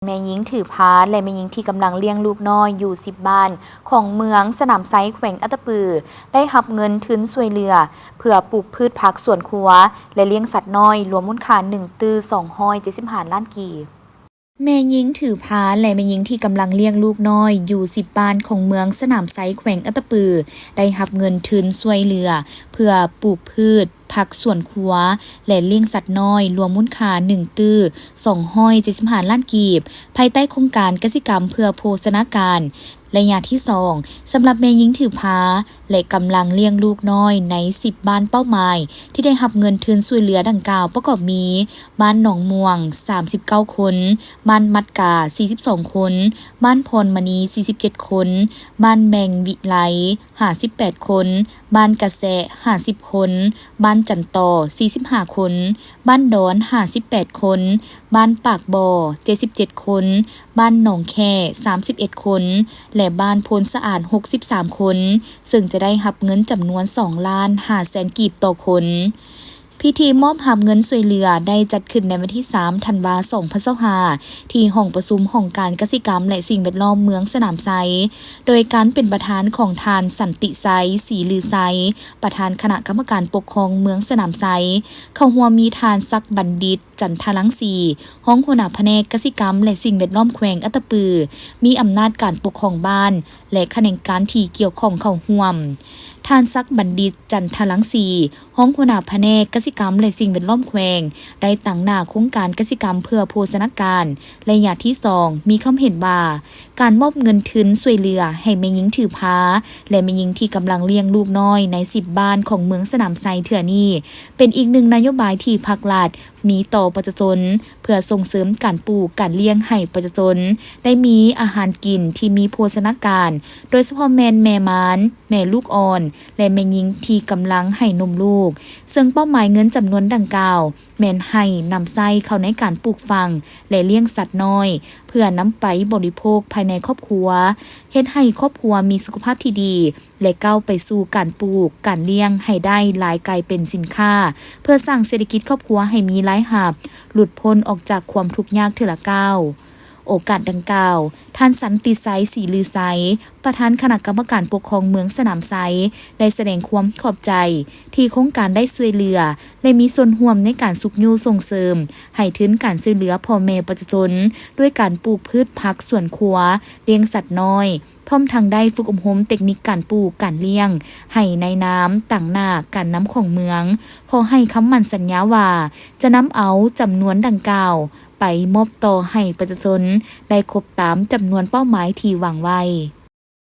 ແມ່ຍິງຖືພາ ແລະ ແມ່ຍິງທີ່ກຳລັງລ້ຽງລູກນ້ອຍຢູ່ສິບບ້ານຂອງເມືອງສະໜາມໄຊ ແຂວງອັດຕະປື ໄດ້ຮັບເງິນທຶນຊ່ວຍເຫຼືອ ເພື່ອປູກພືດຜັກສວນຄົວ ແລະ ລ້ຽງສັດນ້ອຍ ລວມມູນຄ່າໜຶ່ງຕື້ສອງຮ້ອຍເຈັດສິບຫ້າລ້ານກີບ. ແມ່ຍິງຖືພາ ແລະ ແມ່ຍິງທີ່ກຳລັງລ້ຽງລູກນ້ອຍຢູ່ສິບບ້ານຂອງເມືອງສະໜາມໄຊ ແຂວງອັດຕະປື ໄດ້ຮັບເງິນທຶນຊ່ວຍເຫຼືອ ເພື່ອປູກພືດ ຜັກສວນຄົວ ແລະ ລ້ຽງສັດນ້ອຍ ລວມມູນຄ່າໜຶ່ງຕື້ສອງຮ້ອຍເຈັດສິບຫ້າລ້ານກີບ ພາຍໃຕ້ໂຄງການກະສິກຳເພື່ອໂພຊະນາການ ໄລຍະທີສອງ ສຳລັບແມ່ຍິງຖືພາ ແລະ ກຳລັງລ້ຽງລູກນ້ອຍໃນສິບບ້ານເປົ້າໝາຍ ທີ່ໄດ້ຮັບເງິນທຶນຊ່ວຍເຫຼືອດັ່ງກ່າວ ປະກອບມີ ບ້ານໜອງມ່ວງ ສາມສິບເກົ້າຄົນ, ບ້ານມັດກາ ສີ່ສິບສອງຄົນ, ບ້ານພອນມະນີ ສີ່ສິບເຈັດຄົນ, ບ້ານແບງວິໄລ ຫ້າສິບແປດຄົນ, ບ້ານກະແຊະ ຫ້າສິບຄົນ, ບ້ານຈັນຕໍ່ ສີ່ສິບຫ້າຄົນ, ບ້ານດອນ ຫ້າສິບແປດຄົນ, ບ້ານປາກບໍ່ ເຈັດສິບເຈັດຄົນ, ບ້ານໜອງແຂ້ ສາມສິບເອັດຄົນ ແລະ ບ້ານໂພນສະອາດ ຫົກສິບສາມຄົນ, ເຊິ່ງຈະໄດ້ຮັບເງິນຈຳນວນສອງລ້ານຫ້າແສນກີບຕໍ່ຄົນ. ພິທີມອບຮັບເງິນຊ່ວຍເຫຼືອໄດ້ຈັດຂຶ້ນໃນວັນທີສາມທັນວາ ສອງພັນຊາວຫ້າ ທີ່ຫ້ອງປະຊຸມຫ້ອງການກະສິກຳ ແລະ ສິ່ງແວດລ້ອມເມືອງສະໜາມໄຊ ໂດຍການເປັນປະທານຂອງທ່ານ ສັນຕິໄຊ ສີລືໄຊ ປະທານຄະນະກຳມະການປົກຄອງເມືອງສະໜາມໄຊ, ເຂົ້າຮ່ວມມີທ່ານ ສັກບັນດິດ ຈັນທະລັງສີ ຮອງຫົວໜ້າພະແນກກະສິກຳ ແລະ ສິ່ງແວດລ້ອມແຂວງອັດຕະປື, ມີອຳນາດການປົກຄອງບ້ານ ແລະ ຂະແໜງການທີ່ກ່ຽວຂ້ອງເຂົ້າຮ່ວມ. ທ່ານ ສັກບັນດິດ ຈັນທະລັງສີ ຮອງຫົວໜ້າພະແນກກະສິກຳ ແລະ ສິ່ງແວດລ້ອມແຂວງ ໄດ້ຕາງໜ້າໂຄງການກະສິກຳເພື່ອໂພຊະນາການ ໄລຍະທີສອງ ມີຄວາມເຫັນວ່າ ການມອບເງິນທຶນຊ່ວຍເຫຼືອໃຫ້ແມ່ຍິງຖືພາ ແລະ ແມ່ຍິງທີ່ກຳລັງລ້ຽງລູກນ້ອຍໃນສິບບ້ານຂອງເມືອງສະໜາມໄຊເທື່ອນີ້ ເປັນອີກໜຶ່ງນະໂຍບາຍທີ່ພັກລັດມີຕໍ່ປະຊາຊົນ ເພື່ອສົ່ງເສີມການປູກການລ້ຽງໃຫ້ປະຊາຊົນໄດ້ມີອາຫານກິນທີ່ມີໂພຊະນາການ, ໂດຍສະເພາະແມ່ນແມ່ມານ, ແມ່ລູກອ່ອນ ແລະ ແມ່ຍິງທີ່ກຳລັງໃຫ້ນົມລູກ, ເຊິ່ງເປົ້າໝາຍເງິນຈຳນວນດັ່ງກ່າວ ແມ່ນໃຫ້ນຳໃຊ້ເຂົ້າໃນການປູກຝັງ ແລະ ລ້ຽງສັດນ້ອຍ ເພື່ອນຳໄປບໍລິໂພກພາຍໃນຄອບຄົວ, ເຮັດໃຫ້ຄອບຄົວມີສຸຂະພາບທີ່ດີ ແລະ ກ້າວໄປສູ່ການປູກ, ການລ້ຽງໃຫ້ໄດ້ຫຼາຍກາຍເປັນສິນຄ້າ, ເພື່ອສ້າງເສດຖະກິດຄອບຄົວໃຫ້ມີລາຍຮັບ, ຫຼຸດພົ້ນອອກຈາກຄວາມທຸກຍາກເທື່ອລະກ້າວ. ໂອກາດດັ່ງກ່າວ, ທ່ານ ສັນຕິໄຊ ສີລືໄຊ ປະທານຄະນະກຳມະການປົກຄອງເມືອງສະໜາມໄຊ ໄດ້ສະແດງຄວາມຂອບໃຈທີ່ໂຄງການໄດ້ຊ່ວຍເຫຼືອ ແລະ ມີສ່ວນຮ່ວມໃນການຊຸກຍູ້ສົ່ງເສີມໃຫ້ທຶນການຊ່ວຍເຫຼືອພໍ່ແມ່ປະຊາຊົນ ດ້ວຍການປູກພືດຜັກສວນຄົວ, ລ້ຽງສັດນ້ອຍ, ພ້ອມທັງໄດ້ຝຶກອົບຮົມເຕັກນິກການປູກ, ການລ້ຽງ ໃຫ້ໃນນາມຕາງໜ້າການນຳຂອງເມືອງ, ຂໍໃຫ້ຄຳໝັ້ນສັນຍາວ່າ ຈະນຳເອົາຈຳນວນດັ່ງກ່າວໄປມອບຕໍ່ໃຫ້ປະຊາຊົນໄດ້ຄົບຕາມຈຳນວນເປົ້າໝາຍທີ່ວາງໄວ້.